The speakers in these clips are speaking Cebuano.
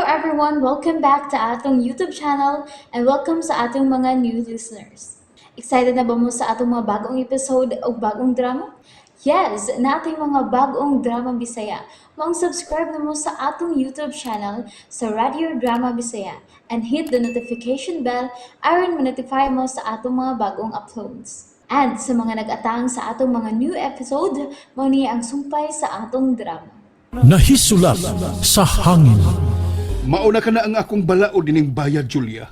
everyone! Welcome back to atong YouTube channel and welcome sa atong mga new listeners. Excited na ba mo sa atong mga bagong episode o bagong drama? Yes, nating mga bagong drama Bisaya. Maong subscribe na mo sa atong YouTube channel sa Radio Drama Bisaya and hit the notification bell aron ma-notify mo sa atong mga bagong uploads. And sa mga nag-atang sa atong mga new episode, mao ni ang sumpay sa atong drama. Nahisulat sa hangin. Mauna ka na ang akong balaod ining bayad, Julia.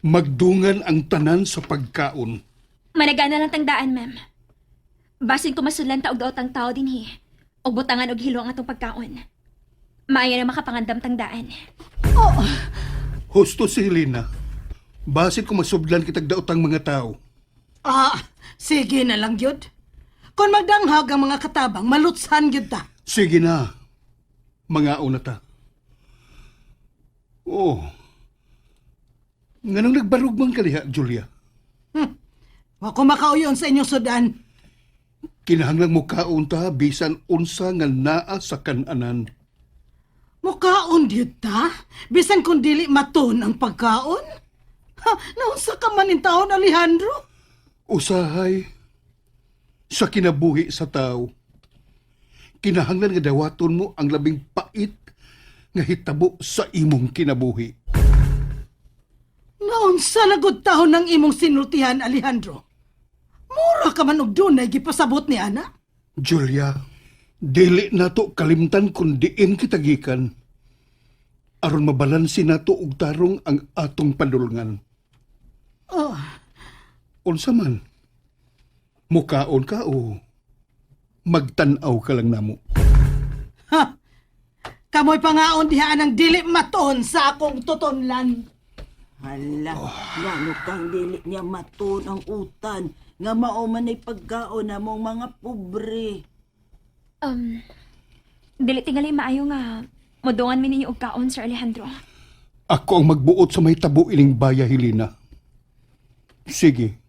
Magdungan ang tanan sa pagkaon. Managana lang tangdaan, ma'am. Basin ko masulan ta og daot ang tao dinhi. Og butangan og hilo ang atong pagkaon. Maayo na makapangandam tangdaan. Husto si Helena. Basin kung masublan kitag daotang mga tao. Ah, sige na lang gyud. Kung magdanghag ang mga katabang, malutsan gyud ta. Sige na. Mga una ta. Oh. Nganong nagbarug man kaliha, Julia? Wa ko makauyon sa inyong sudan. Kinahanglang mo kaon ta bisan unsa nga naa sa kananan. Mukaon gyud ta? Bisan kung dili maton ang pagkaon? Ha, naunsa ka man in taon, Alejandro? Usahay sa kinabuhi sa tao. Kinahanglan nga dawaton mo ang labing pait nga hitabo sa imong kinabuhi. Naunsa na gud taon ang imong sinultihan, Alejandro? Mura ka man og dunay gipasabot ni ana. Julia, dili nato kalimtan kung diin kita gikan. Aron mabalanse nato og tarong ang atong padulngan. Oh, Unsa man? Mukaon ka o magtan-aw ka lang namo. ha. Kamoy pangaon diha ang dili maton sa akong tutonlan. Hala, ngano kang dili niya maton ang utan nga mao man ay pagkaon namong mga pobre. Um, dili tingali maayo nga modungan mi ninyo og kaon, Sir Alejandro. Ako ang magbuot sa may tabo ining baya, Helena. Sige.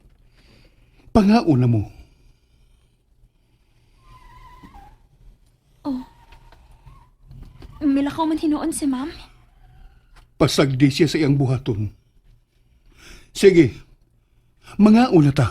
Pangaon na mo. Milakaw man hinuon si ma'am. Pasagdi siya sa iyang buhaton. Sige. Mga una ta.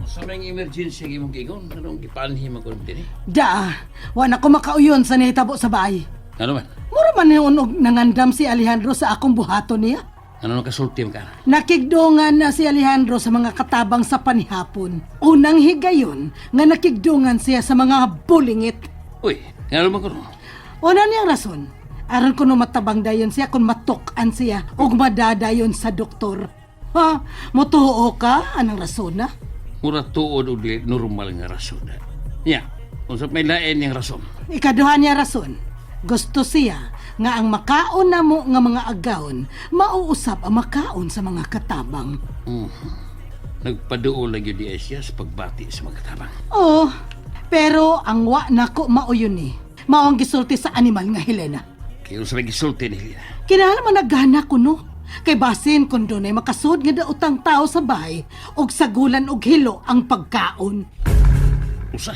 Sa mga emergency ang imong gigon, anong gipanhi man ko dinhi? Da, wa na ko makauyon sa nahitabo sa bahay. Ano man? Mura man ni unog nangandam si Alejandro sa akong buhaton niya. Ano nang kasulti man ka? Nakigdungan na si Alejandro sa mga katabang sa panihapon. Unang higayon nga nakigdungan siya sa mga bulingit. Uy, ngano man ko? Una niyang rason, aron kuno matabang dayon siya kung matuk-an siya ug madadayon sa doktor. Ha, motuo ka anang rason na? Mura tuod og dili normal nga rason. Nya, unsa may lain niyang rason? Ikaduha niya rason, gusto siya nga ang makaon namo nga mga agawon, mauusap ang makaon sa mga katabang. Nagpaduol lagi di siya sa pagbati sa mga katabang. Oo, pero ang wa nako mauyon ni. Mao ang gisulti sa animal nga Helena. Kay unsa may gisulti ni Helena? Kinahanglan man naggana ko no. Kay basin kung dunay makasud nga daotang tao sa bahay og sagulan og hilo ang pagkaon. Usa,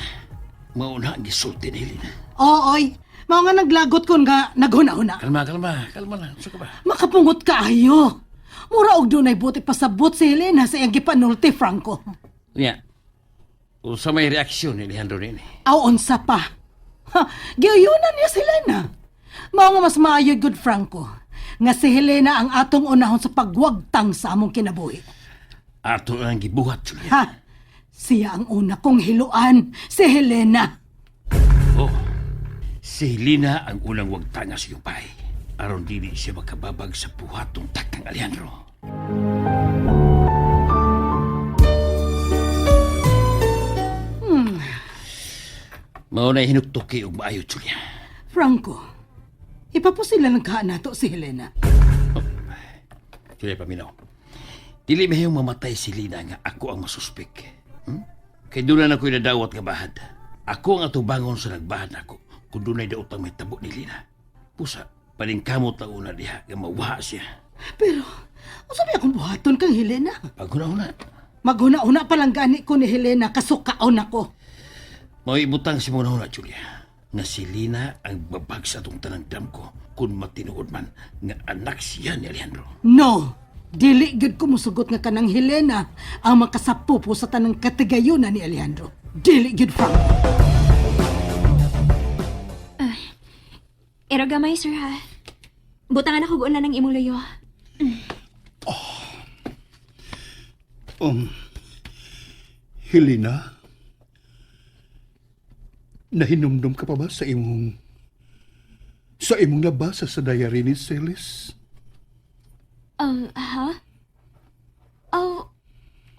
mao na ang gisulti ni Helena. Ooy, mao nga naglagot kon nga naghuna-huna. Kalma, kalma, kalma lang. Unsa ka ba? Makapungot kaayo. Mura og dunay buti pasabot si Helena sa iyang gipanulti Franco. Nya, unsa may reaksyon ni Alejandro nini? Aw unsa pa. Ha, giyuyunan niya si Helena. Mao nga mas maayo good Franco nga si Helena ang atong unahon sa pagwagtang sa among kinabuhi. Ato ang gibuhat, Julia. Ha? Siya ang una kong hiluan, si Helena. Oh, si Helena ang unang wagtanga sa iyong bahay. Aron dili siya makababag sa buhatong takang Alejandro. Mao na hinuktuki og maayo, Julia. Franco, ipapusila ng kaan nato si Helena. Julia, paminaw. Dili mahiyong mamatay si Lina nga ako ang masuspek. Kay doon na ako'y nadawat nga bahad. Ako ang atubangon sa nagbahad nako kung dunay daotang may tabo ni Lina. Pusa, paningkamot lang una diha nga mawaha siya. Pero, unsa may akong buhaton kang Helena? Paghuna-huna. Maghuna-huna pa lang gani ko ni Helena kasukaon ako. Mao ibutang sa imong hunahuna, Julia, nga si Lina ang babag sa atong tanang damgo kung matinuod man nga anak siya ni Alejandro. No! Dili gyud ko musugot nga kanang Helena ang makasapupo sa tanang katigayunan ni Alejandro. Dili gyud, Franco. Pero gamay, sir, ha? Butangan ako guulan ng imong luyo. Helena, nahinumdum ka pa ba sa imong nabasa sa diary ni Celis? Ha?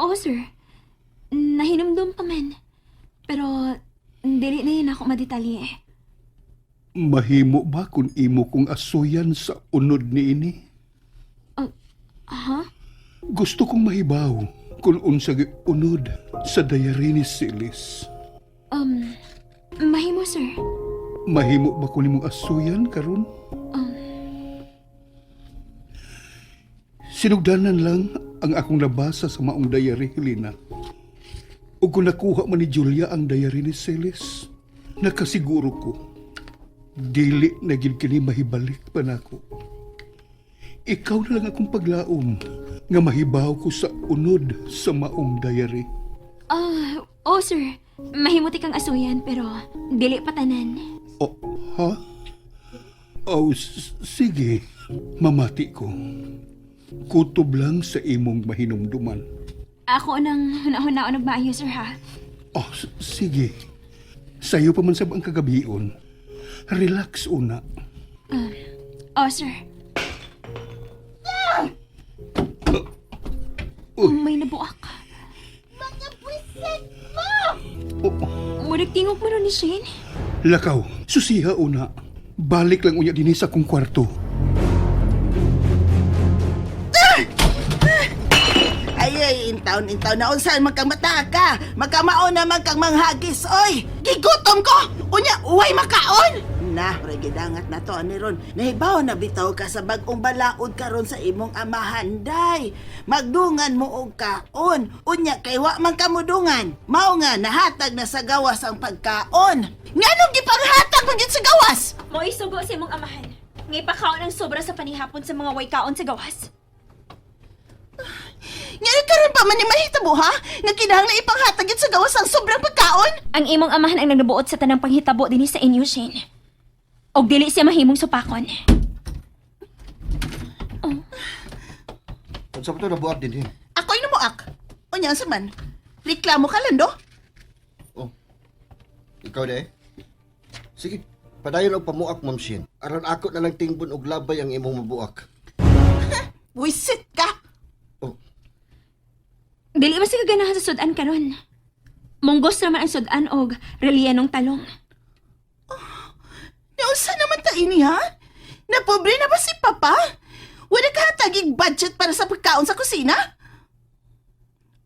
Oh, sir. Nahinumdum pa man. Pero, dili na yun ako madetalye. Mahimo ba kung imo kong asuyan sa unod ni ini? Ha? Gusto kong mahibaw kung unsa unod sa diary ni Celis. Mahimo, sir. Mahimo ba kung imong asuyan karon? Sinugdanan lang ang akong nabasa sa maong diary, Helena. O kung nakuha man ni Julia ang diary ni Celis, nakasiguro ko, dili na gid kini mahibalik pa nako. Ikaw na lang akong paglaom nga mahibaw ko sa unod sa maong diary. Ah, oh, sir. Mahimo ti kang asuyan, pero dili pa tanan. Oh, ha? Oh, sige. Mamati ko. Kutob lang sa imong mahinumduman. Ako nang hunahunaan og maayo, sir, ha? Oh, sige. Sayo pa man sab ang kagabion. Relax una. Oh, sir. May nabuak. Oh, Murag tingog mo ron ni Shane. lakaw, susiha una. Balik lang unya dinhi sa akong kwarto. Ay, ay, intaon, intaon na unsan man kang mataka. Magkamao naman kang manghagis, oy. Gigutom ko! Unya, uway makaon! Na, pre, gidangat na to, ani ron. Nahibaw na bitaw ka sa bag-ong balaod karon sa imong amahan, day. Magdungan mo og kaon. Unya, kay wa man kamudungan. Mao nga, nahatag na sa gawas ang pagkaon. Nganong gipanghatag man gyud sa gawas? Moisugo sa imong amahan. Ngay pakaon ang sobra sa panihapon sa mga way kaon sa gawas. Ngano karon pa man ni mahitabo ha? Nga kinahanglan ipanghatag gyud sa gawas ang sobrang pagkaon? Ang imong amahan ang nagnabuot sa tanang panghitabo dinhi sa inyo, Shane. Og dili siya mahimong supakon. Unsa pa to nabuak din eh? Ako'y numuak. Unya unsa man? Reklamo ka lang do? Oh. Ikaw de? Sige, padayon og pamuak, Ma'am Shin. Aron ako na lang tingbon og labay ang imong mabuak. Wisit ka. Oh, Dili ba siya ganahan sa sudan karon? Munggos naman ang sudan og relyenong talong. Nausa naman ta ini ha? Napobre na ba si Papa? Wala ka hatagig budget para sa pagkaon sa kusina?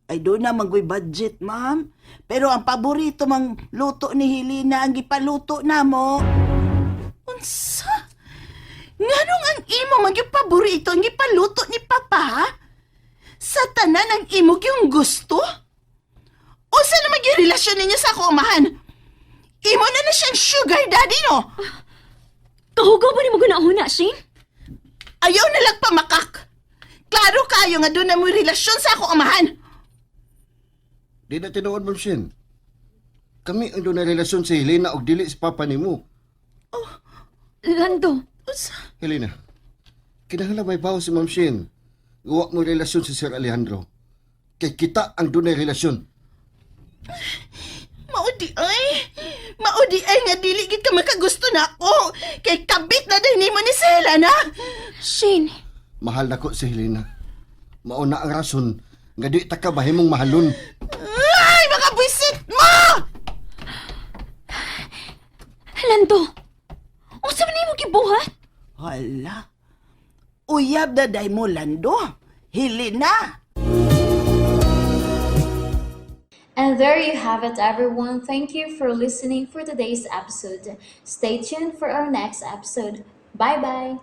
Ay, doon na manggoy budget, ma'am. Pero ang paborito mang luto ni Helena ang gipaluto na mo. Unsa? Nganong ang imo mang paborito ang gipaluto ni Papa? Ha? Sa tanan ang imo yung gusto? Unsa naman yung relasyon ninyo sa ako amahan? Imo na na siyang sugar daddy, no? Kahugaw ba ni mo gunahuna, Shane? Ayaw na lang pamakak. Klaro kayo nga doon na mo relasyon sa ako amahan. Di na tinuod, Ma'am Shin. Kami ang doon relasyon si Helena og dili si Papa nimo. Lando, Unsa? Helena, kinahanglan may bawo si Ma'am Shin. Gawa mo relasyon si Sir Alejandro. Kay kita ang dunay relasyon. Maudi ay. Maudi ay nga dili gid ka makagusto na ako. Kay kabit na din nimo ni Sela na. Shane, Mahal nako si Helena. Mauna ang rason nga di ta ka bahimong mahalon. Ay, mga buisit mo! Lando. Unsa man nimo gibuhat? Hala. Uyab na day mo, Lando. Helena. And there you have it, everyone. Thank you for listening for today's episode. Stay tuned for our next episode. Bye bye.